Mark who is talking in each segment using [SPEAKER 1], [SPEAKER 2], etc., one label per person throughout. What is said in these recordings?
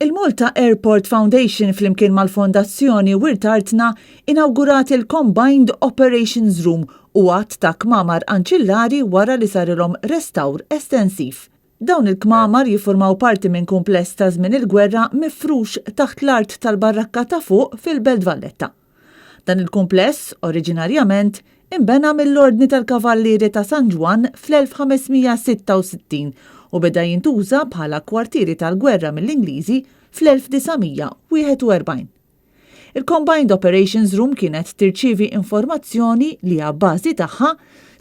[SPEAKER 1] Il-Malta Airport Foundation flimkien mal-Fondazzjoni Wirt Artna inawgurat il-Combined Operations Room u għadd ta' kmamar anċillari wara li sarilhom restawr estensiv. Dawn il-kmamar jiffurmaw parti minn kumpless ta' żmien il-gwerra mifrux taħt l-art tal-Barrakka ta' Fuq fil-Belt Valletta. Dan il-kumpless, oriġinarjament, inbena mill-Ordni tal-Kavallieri ta' San Ġwann fl-1566 u beda jintuża bħala kwartieri tal-gwerra mill-Ingliżi fl-1941. Il-Combined Operations Room kienet tirċievi informazzjoni li abbażi tagħha,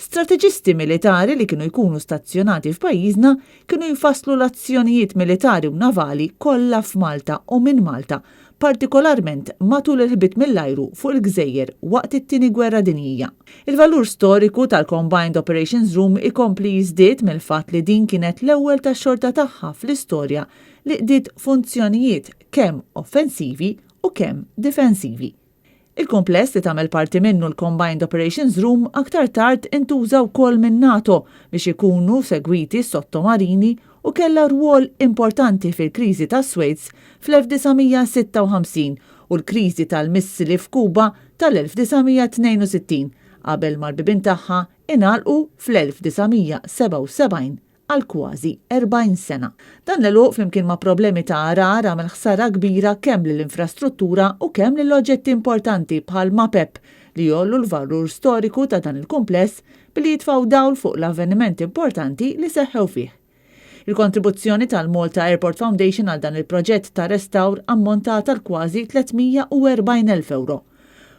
[SPEAKER 1] strateġisti militari li kienu jkunu stazzjonati f'pajjiżna kienu jfasslu l-azzjonijiet militari u navali kollha f'Malta u minn Malta partikolarment matul il-ħbit mill-ajru fuq il-gżejjer waqt it-Tieni Gwerra Dinjija. Il-valur storiku tal-Combined Operations Room ikompli jiżdied mill-fatt li din kienet l-ewwel tax-xorta tagħha fl-istorja li qdiet funzjonijiet kemm offensivi u kemm difensivi. Il-kumpless li tagħmel parti minnu l-Combined Operations Room aktar tard intuża wkoll min-NATO biex ikunu segwiti s-sottomarini u kellha rwol importanti fil-kriżi tas-Swejz fl-1956 u l-kriżi tal-missili f'Kuba tal-1962 qabel ma l-bibien tagħha ingħalqu fl-1977 għal kważi 40 sena. Dan l-għeluq flimkien ma' problemi ta' għargħar għamel ħsara kbira kemm lill-infrastruttura u kemm lil oġġetti importanti bħal mapep li jgħollu l-valur storiku ta' dan il-kumpless billi jitfgħu dawl fuq l-avvenimenti importanti li seħħew fih. Il-kontribuzzjoni tal-Malta Airport Foundation għal dan il-proġett ta' restawr ammontat għal kważi 340,000 ewro.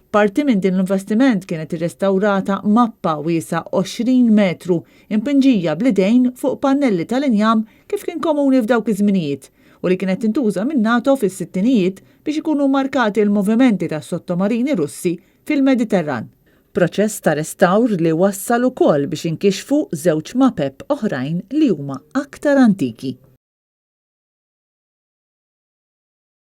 [SPEAKER 1] Parti minn din l-investiment kienet irrestawrata mappa wiesgħa 20 metru impinġija bl-idejn fuq pannelli tal-injam kif kien komuni f'dawk iż-żminijiet u li kienet tintuża min-NATO fis-sittinijiet biex ikunu mmarkati l-movimenti tas-sottomarini Russi fil-Mediterran. Proċess ta' restawr li wassal ukoll biex inkixfu żewġ mapep oħrajn li huma aktar antiki.